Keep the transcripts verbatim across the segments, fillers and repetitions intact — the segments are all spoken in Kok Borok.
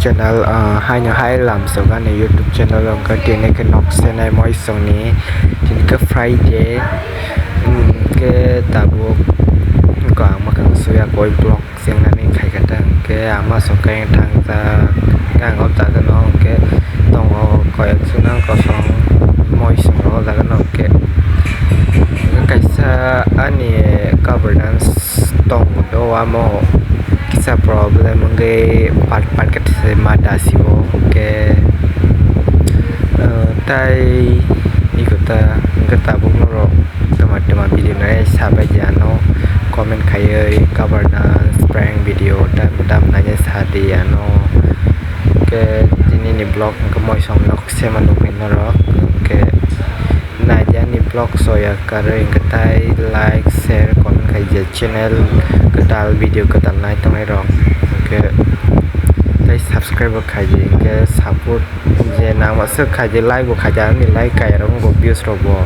Channel, ah, haino hai lamsok ani YouTube channel o hwnkhe tini khe nok senai moisongni, tini khe Friday, hwnkhe tabuk wngkha ang mwkhang suya koi vlog chengnani khaikha ta, hwnkhe ama sok khe thangjak, hwnkhe ang o jaga no hwnkhe tongo koyek jona kosong moisong o jaga no hwnkhe kaisa ani governance tongo do amo kisa problem wngwi part part khe se ma dasibo hwnkhe, ah, tai iko ta hwnkhe tabuk norok twma twma video nai sabai di ano comment khaiwi governance prank video tam tam nai sa di ano hwnkhe tini ni vlog hwnkhe moisong nok sema nukgwi norok hwnkhe. Naidi ani vlog soya karwi hwnkhe tai like, share, comment khaidi channel kwtal video kwtal nai tongnai rok hwnkhe tai subscribe bo khaidi hwnkhe support je nangma swk khaidi like bo khaidi ani like kaya rok bo views rok bo,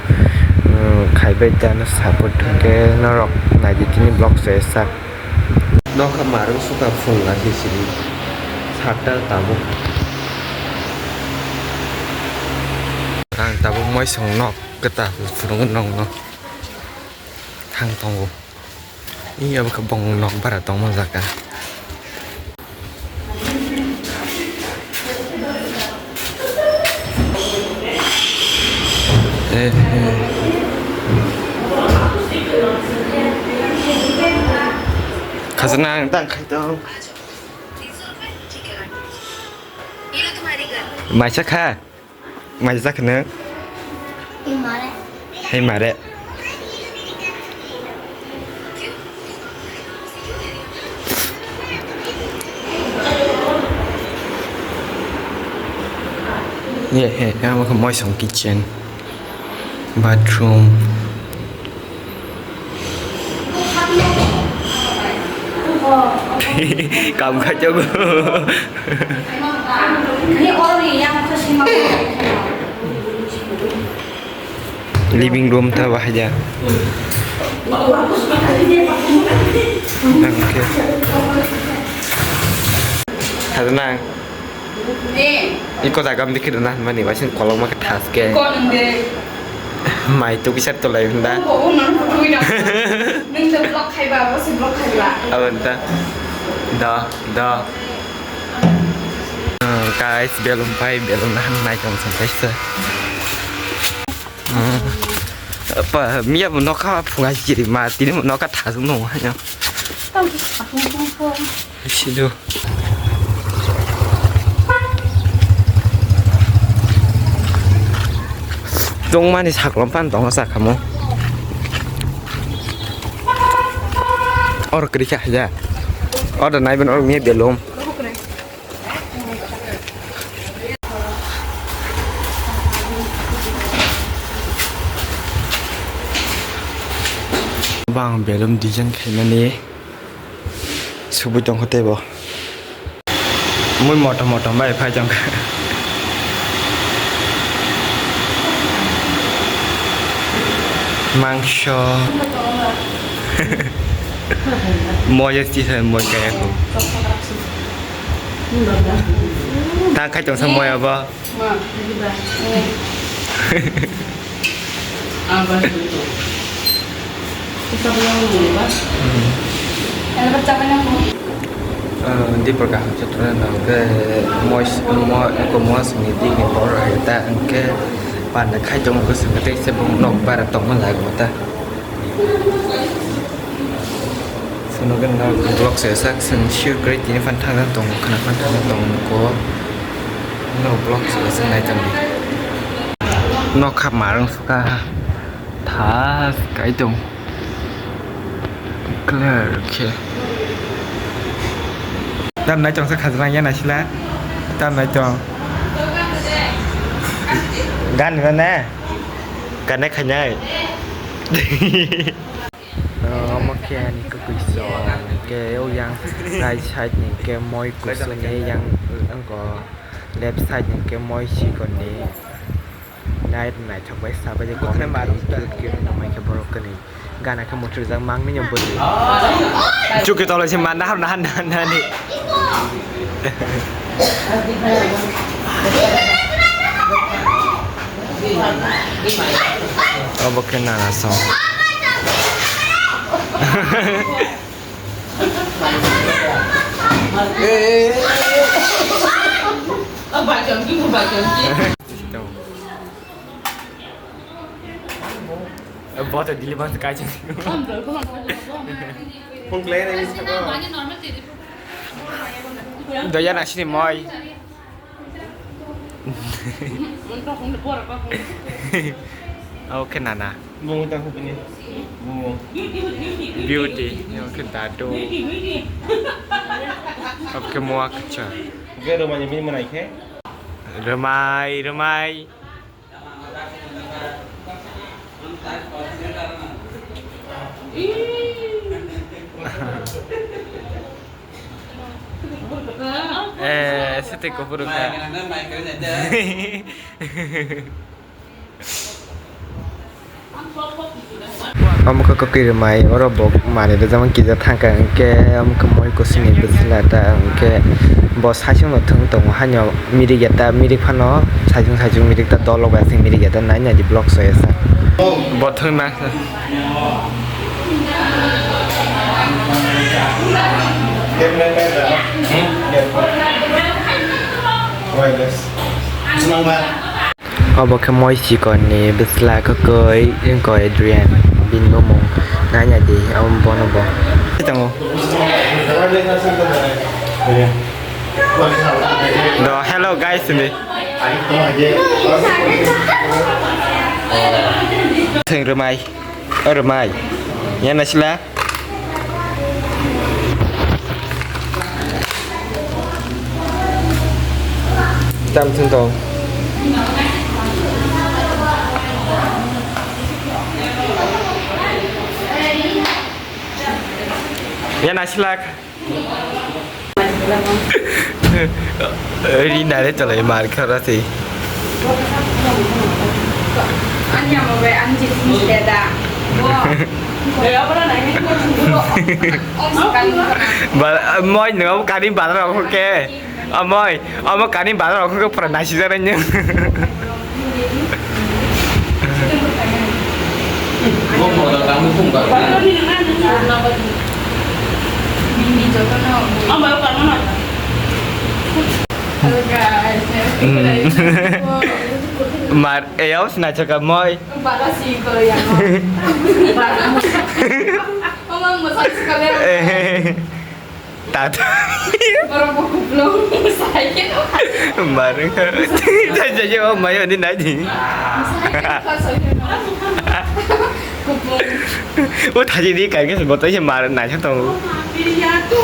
um, khaibai tei ano support hwnkhe norok naidi tini vlog soya sak. Nokha marung suka phung lagi sini. Sata tabuk. Ang tabuk moisong nok keta phunuk nong no. Thang tongo. Iya bokha bong nok bara tongma jaga. Eh, eh. Khajana ang tang khai tong. Maisa kha? Maisa khne? Hei mare. Ye he, amo khe moisong kitchen, bathroom. Kam kha jogo. Living room ta bahai ja. Nang khe. Khajana. Iko jaga mdi khidana mani wasin kolok ma khe thas khe. Mai tu kisar tolai hunda. Nung de block khaiba, bo se block khaiba. Abon ta. Da, da. Hmm, guys, belum pai, belum nahan nai tong sampai se. Hmm. Apa, mia bo nokha phunga jiri ma, tini bo nokha thajung nung ha. Sido. Tongmani saklom pan tongo sakamo. Or kri kha ya. Or da naiben or mia belum. Bang belum design khaimani. Subui tongkha teibo. Mui motom motom bai phai tongkha. Mangso. Moya si hai moi kaya ko. Ta khai tongsa moya ba. Ma, diba? Aba itu. Kita belum lupa. Hmm. Ada baca apa yang mau? Eh, di perkara itu tuh, nah, ke mois, mo, ke mois midi ke bor kita ke pada kai dong ke seperti sebelum nok bar tong mana gota. Phunukgwi no vlog se sak chwng sure kwrwi tini phano thangna tongo, khwna phano thangna tongo nuko. No vlog se sak nai tongdi. Nokha marwng suka thas kai tong. Clear khe. Tam nai tong sa khajna ya naisila. Tam nai tong. Gan ba ne? Gan nai khainai. Omo khe ani kwkwi song, hwnkhe o yang right side ni hwnkhe moi kusuni, yang wngkha left side ni hwnkhe moi sikon ni. Nai naithok bai sabai je comment khai cute cute wngmai khe borok kwnwi gana khe muchung rijak mang nini bwtwi. Chukhe tolo se man nahar nahar nahar nahar ni. Obo khe nana song. Boto dili bangsa kaisa. Phone khlai nai sabo. Doya nasini moi. Oke nana. Bungo ta hubini. Bungo. Beauty. Oke dadu. Oke muak cha. Gero mani bini manai khe. Rwmai, rwmai. Eh, sete kopuru ka. Omo khe kwkwi rwmai, oro bo manwi rwjakma kisa thangkha, hinkhe omo khe moi kusini bwsla ta, hinkhe bo saichung no thwng tongo, haino mirik ya ta, mirik phano saichung saichung mirik ta, dolok bai khe mirik ya ta, nai nai di vlog so ya sa. Bo thwng na. Obo khe moi chikon ni bwsla kwkwi wngkha Adrian, bini bumung nai nai di, abo bono bo. Tongo. Do, hello guys, ni. Thwng rwmai. O rwmai. Ya nasila. Tam thung tong. Ya nasilak. Ri nare tolai mar khara si. Ani amo bai ang jis ni teda. Bo. Ba, moi no kani badar ko ke. Amoi, amo kani badar ko pura nasi jara nyo. Mar, e, aus na chaka moi. Eh. Tata. Borok bo kuplung sai khe no. Bareng. Tha jaje o mayo ni nai di. Kuplung. O thaji di kai ke boto se mar nai sa tong. Iya tu.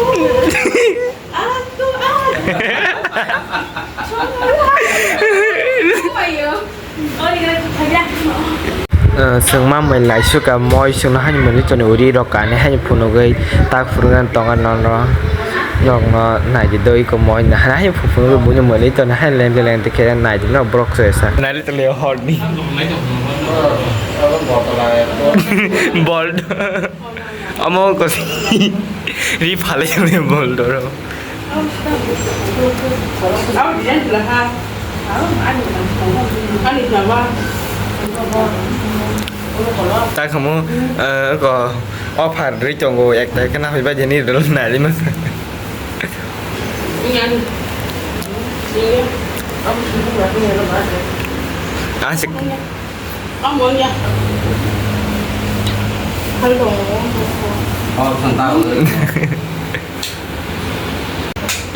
Aku, ah. Mayo. Chwng mamai laisuka moi chwngno hani mwnwi toni uri rok kani hani phunugwi tak phunuknani tongo nono. Nokno naidi doi ko moi hani phunugwi buino mwnwi toni hani lengdi lengdi khe naidi no borok chwsa. Naidi tole horni. Bold. Omo ko ri phale jani bold ro. Ta khamu, eh, ko offer ri tongo ekta khe na hoi ba jani rol nari ma. Asik.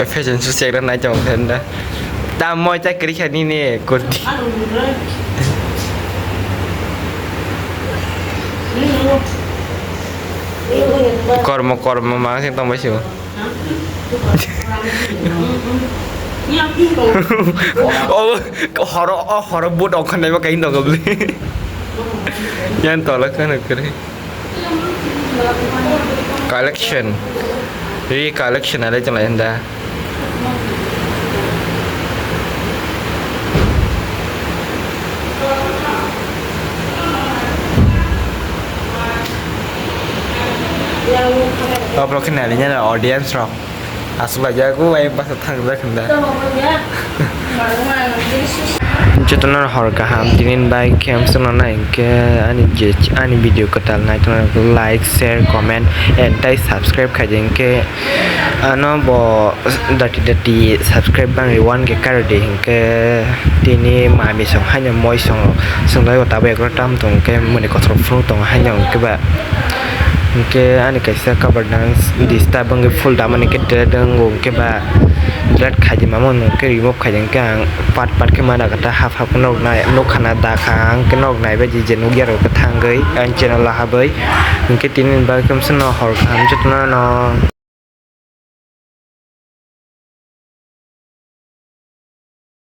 Fashion show check ra nai tong khen da. Ta moi ta kri kha ni ne kurti. Kormo kormo ma sing tong bai sibo. Oh, horo, oh, horo boot okhonai ba kain dong bli. Yan tola kana kare. Collection. Ri collection ale chala enda. Obrok khe nalinya audience rok. Aswk laijak o, ai basa thangjak hinda. Jotono hor kaham, tini bai khe amsano nai hinkhe ani je, ani video kwtal nai tongna like, share, comment and tei subscribe khaidi hinkhe ano bo dati dati subscribe bangwi one K kardi hinkhe tini mami song haino moi song song dai o tabuk ekro tam tong hinkhe muni kothok phunuk tongo haino hinkhe ba. Hinkhe ani kaisa cover dance disturb wngwi full damani khe delete wngo, hinkhe ba delete khaidi mamo hinkhe remove khaidi hinkhe ang part part khe mana kata half half khe nok nai, nok khana dakha hinkhe nok naibaidi je nukya rok khe thangwi ani channel o habwi hinkhe tini bagwi khe msano hor kaham jotono no.